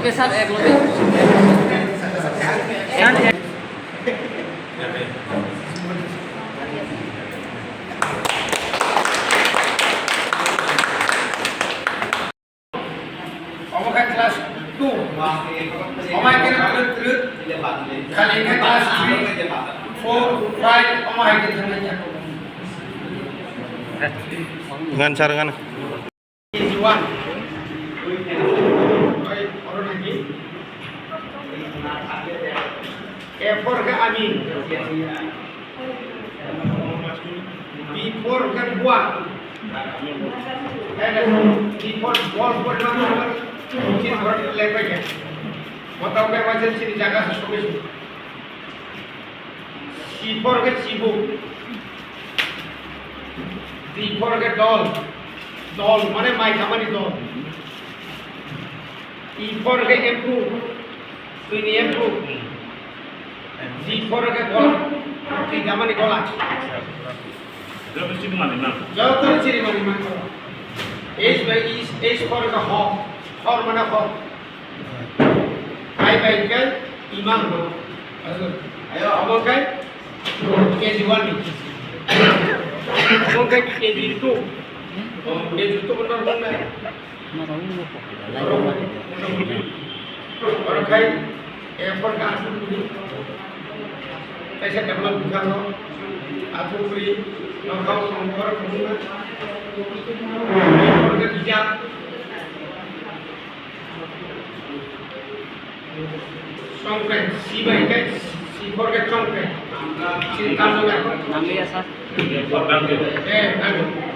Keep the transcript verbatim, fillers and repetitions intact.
Oke, sir, ek loge. Omo khe class two. Omo khe twrwk twrwk. Khali khe class three, four, five, omo hai khe thangwi ya. Ngan sir, ngan. K G one. Oi, oro nai di. A for khe ami. B for khe bua. B for ball, ball, ball, ball. Chini oro lepai khe. Mota utai waisa chini jaga se sobi. C for khe chibuk. D for khe dol. Dol mane mai khamani dol. E for khe emprove. Twini emprove. G for khe gola. Twi khamani gola. Joto chini mani mang. Joto chini mani mang. H by H, H for khe hor. Hor mane hor. Hai bai khe imang no. Ayo, abo khe K G one ni. Abo khe K G two. K G two ko nang nang. Oro khai, eh, por ka asu kuri. Kaisa develop bwkha no. Asu kuri, no kau no por kuri. Por ka bijak. Chongkre, si bai khe, si for khe chongkre. Si tamno lai. Nangya, sir. Eh, nangya.